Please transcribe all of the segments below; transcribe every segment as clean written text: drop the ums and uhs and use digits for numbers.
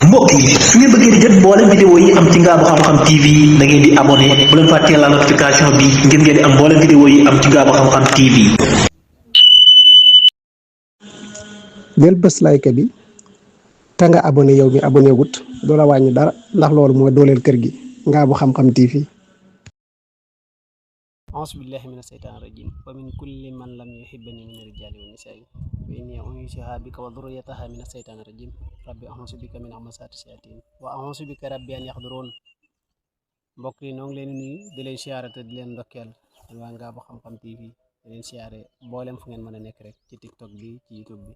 mbokk yi su ngeen bëggee di jot mboolem vidéo yi am ci Ngaabu Xam-Xam TV da ngeen di abonné bu leen fàttee la notification bi ngir ngeen di am mboolem vidéo yi am ci Ngaabu Xam-Xam TV. del bés like bi te nga abonné yow mi abonné wut doo la wàññi dara ndax loolu mooy dooleel kër gi Ngaabu Xam-Xam TV. auzu billahi mina seytaani rajim wa min kulli man lam yuhibbani min rijaali wa nisaai wa inni u'iizuha bika wa dhurriyyataha mina seytaani rajim rabbi a'uuzu bika min hamazaati shayaatiin wa a'uuzu bika rabbi an yaxduruun. mbokk yi noo ngi leen nuyu di leen siyaare te di leen ndokkeel waa Ngaabu Xam-Xam TV di leen siyaare mboolem fu ngeen mën a nekk rek ci TikTok bi ci YouTube bi.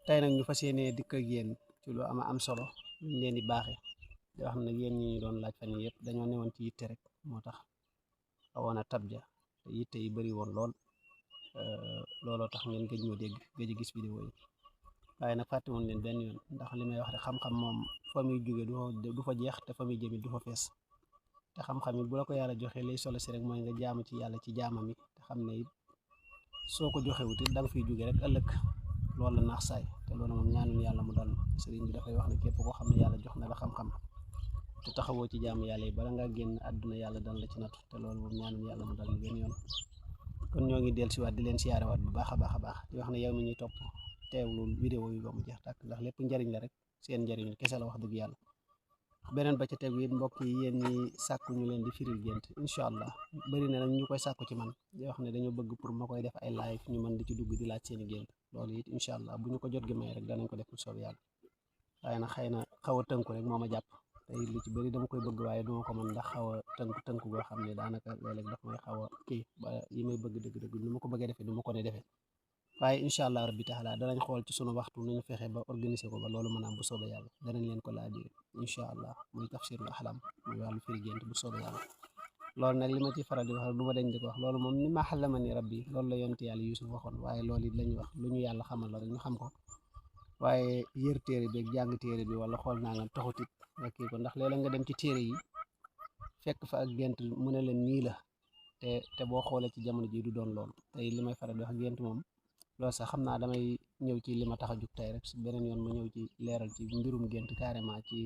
tey nag ñu fas yéenee dikk ak yéen ci lu am solo ñu leen di baaxee di wax nag yéen ñi ñu doon laaj fan yii yëpp dañoo newoon ci yitte rek moo tax xawoon a tabja te yitte yi bëri woon lool looloo tax ngeen gëj ñoo dégg gëj a gis vidéo yi waaye nag fàtte woon leen benn yoon ndax li may wax rek xam-xam moom fa muy jóge du fa jeex te fa muy jëmit du fa fees te xam-xam it bu la ko yàlla joxee lay solo si rek mooy nga jaamu ci yàlla ci jaamam it te xam ne it soo ko joxewut it da nga fiy jóge rek ëllëg loolu la naax saay te loolu moom ñaanuñ yàlla mu dal sëriñ bi dafay wax ne képp koo xam ne yàlla jox na la xam-xam te taxawoo ci jaamu yàlla yi bala ngaa génn àdduna yàlla dana la ci nattu te loolu moom ñaanuñ yàlla mu dal ñu benn yoon. kon ñoo ngi dellu siwaat di leen siyaarewaat bu baax a baax di wax ne yow mi ñuy topp teewlu vidéo yi ba mu jeex tàkk ndax lépp njariñ la rek seen njariñ kese la wax dëgg yàlla. beneen ba ca tegu it mbokk yi yéen ñi sàkku ñu leen di firil gént incha allah bëri na nag ñu koy sàkku ci man di wax ne dañoo bëgg pour ma koy def ay live ñu mën di ci dugg di laaj seen i gént loolu it incha allah bu ñu ko jot gi may rek danañ ko def bu soob yàlla waaye nag xëy na xaw a tënku rek moo ma jàpp te it lu ci bëri dama koy bëgg waaye duma ko mën ndax xaw a tënku goo xam ne daanaka léeg-léeg daf may xaw a kii ba yi may bëgg dëgg-dëgg ni ma ko bëggee defee du ma ko ne defee waaye incha allah rabbi taala danañ xool ci sunu waxtu nu ñu fexe ba organiser ko ba loolu mën a am bu soobee yàlla danañ leen ko laa biir incha allah muy tafsirul ahlam muy wàllu firi gént bu soobee yàlla. loolu nag li ma ci faral di wax du ma dañ di ko wax loolu moom ni ma xalama ni rabbi loolu la yonent yàlla Yuusuf waxoon waaye loolu it la ñuy wax lu ñu yàlla xamal la rek ñu xam ko waaye yër téere bi ak jàng téere bi wala xool naa nga taxutit nga kii ko ndax léeg-léeg nga dem ci téere yi fekk fa ak gént mu ne leen nii la te boo xoolee ci jamono ji du doon loolu tey li may faral di wax gént moom loolu sax xam naa damay ñëw ci li ma tax a jug tey rek beneen yoon ma ñëw ci leeral ci mbirum gént carrément ci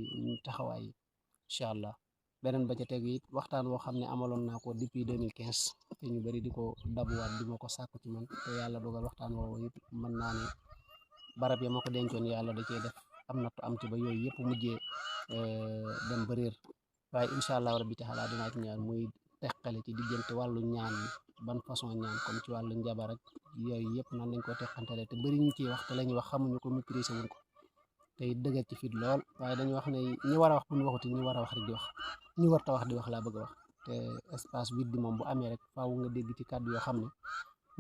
taxawaay yi incha allah. beneen ba ca tegu it waxtaan woo xam ne amaloon naa ko depuis 2015 te ñu bëri di ko dabuwaat di ma ko sàkku ci man te yàlla dogal waxtaan woowu it mën naa ne barab ya ma ko dencoon yàlla da cee def am nattu am ci ba yooyu yëpp mujjee dem ba réer waaye incha allah rabbi taala dinaa ci ñaan muy teqale ci diggante wàllu ñaan ban façon ñaan comme ci wàllu njabar ak yooyu yëpp nan lañ ko teqantale te bëri ñu ciy wax te la ñuy wax xamuñu ko maîtriser wuñ ko te it dëgër ci fit lool waaye dañuy wax ne ñi war a wax bu ñu waxuti ñi war a wax rek di wax ñi war ta wax di wax laa bëgg a wax te espace vide moom bu amee rek faaw nga dégg ci kàddu yoo xam ne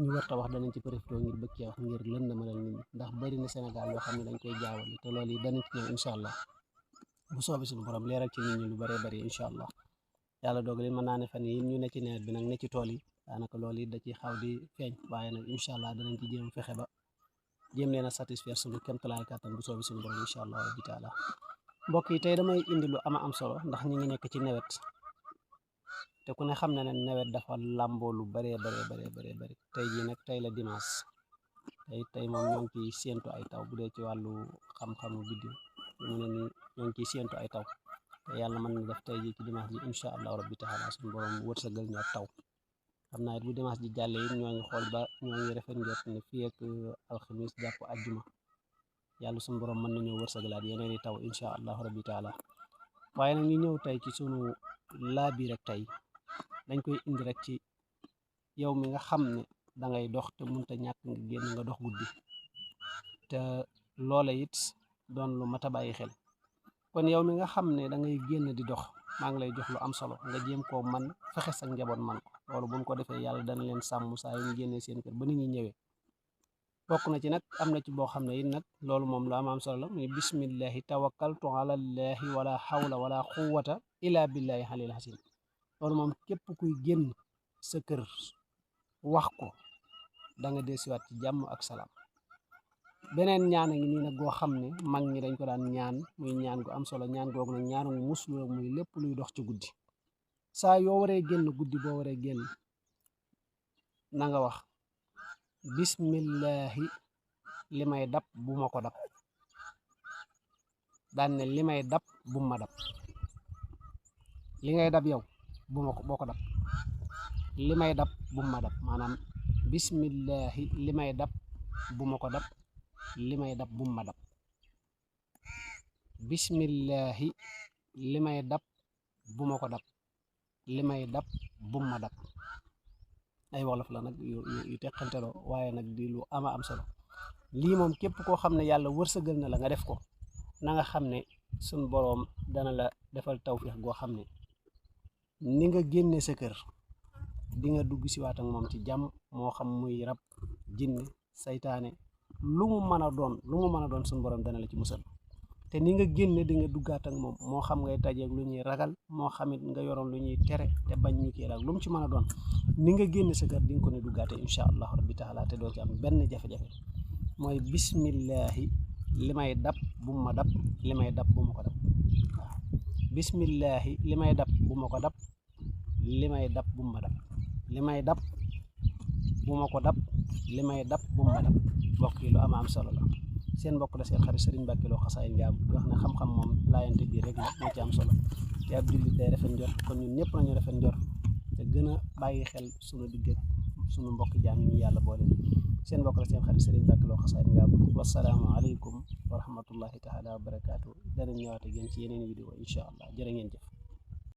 ñi war ta wax danañ ci profité ngir bëgg cee wax ngir lën na mënal nit ñi ndax bëri na Sénégal yoo xam ne dañ koy jaawale te loolu yi danañ ci ñëw incha allah bu soobee suñu borom leeral ci nit ñi lu bëree bëri incha allah yàlla dogal mën naa ne fan yi ñu ne ci nawet bi nag ne ci tool yi daanaka loolu it da ci xaw di feeñ waaye nag incha allah danañ ci jéem fexe ba jéem leen a satisfaire suñu kéemtalaay kàttan bu soobee suñu borom incha allah rabbi taala. mbokk yi tey damay indi lu am solo ndax ñu ngi nekk ci nawet te ku ne xam na ne nawet dafa làmboo lu bëree bëri tey jii nag tey la dimanche tey moom ñoo ngi ciy séentu ay taw bu dee ci wàllu xam-xamu biddiw mu ne ni ñoo ngi ciy séentu ay taw te yàlla mën na def tey jii ci dimanche ji incha allah rabbi taala suñu borom wërsëgal ñu ak taw xam naa it bu dimanche ji jàllee it ñoo ngi xool ba ñoo ngi rafet njort ne fii ak alxamis jàpp àjjuma yàlla suñu borom mën nañoo wërsëgalaat yeneen i taw incha allah rabbi taala waaye nag ñu ñëw tey ci sunu laabi rek tey dañ koy indi rek ci yow mi nga xam ne da ngay dox te mënta ñàkk nga génn nga dox guddi te loola it doon lu mat a bàyyi xel kon yow mi nga xam ne da ngay génn di dox maa ngi lay jox lu am solo nga jéem koo man fexe sa njaboot man ko loolu buñ ko defee yàlla dana leen sàmm saa yu ñu génnee seen kër ba nit ñi ñëwee bokk na ci nag am na ci boo xam ne it nag loolu moom lu am solo la muy bismillahi tawakkaltu ala llahi wala hawla wala quwwata illa billahi alil hasim loolu moom képp kuy génn sa kër wax ko da nga desiwaat ci jàmm ak salaam. beneen ñaan a ngi nii nag goo xam ne mag ñi dañ ko daan ñaan muy ñaan gu am solo ñaan googu nag ñaanu muslu la muy lépp luy dox ci guddi saa yoo waree génn guddi boo waree génn na nga wax bismillahi li may dab bu ma ko dab daan ne li may dab bu ma dab li ngay dab yow boo ko dab li may dab bu ma dab maanaam bismillahi li may dab bu ma ko dab li may dab bu ma dab bismillahi li may dab bu ma ko dab li may dab bu ma dab ay wolof la nag yu teqanteloo waaye nag di lu ama am solo lii moom képp koo xam ne yàlla wërsëgal na la nga def ko na nga xam ne suñ boroom dana la defal tawfiix goo xam ne ni nga génne sa kër di nga dugg si waat ak moom ci jàmm moo xam muy rab jinne saytaane lu mu mën a doon suñ boroom dana la ci musal te ni nga génne di nga duggaat ak moom moo xam ngay tajeeg lu ñuy ragal moo xamit nga yoroon lu ñuy tere te bañ ñu kii rek lu mu ci mën a doon ni nga génne sa kër di nga ko ne duggaate incha allahu rabbi taala te doo ci am benn jafe-jafe mooy bismillahi li may dab bu ma dab li may dab bu ma ko dab waaw bismillahi li may dab bu ma ko dab li may dab bu ma dab li may dab bu ma ko dab li may dab bu ma dab mbokk yi lu ama am solo la seen mbokk la seen xarit Serigne Mbacke Lo Xasaay Njaabu di wax ne xam-xam moom laayante biir rek la moo ci am solo te ab jullit day rafet njort kon ñun ñëpp nañu rafet njort te gën a bàyyi xel sunu digg sunu mbokk jaam yi ñu yàlla boole seen mbokk la seen xarit Serigne Mbacke Lo Xasaay Njaabu wasalaamu aleykum wa rahmatullahi taala wa barakaatu danañ ñëwaat ak yéen ci yeneen vidéo incha allah jërë ngeen jëf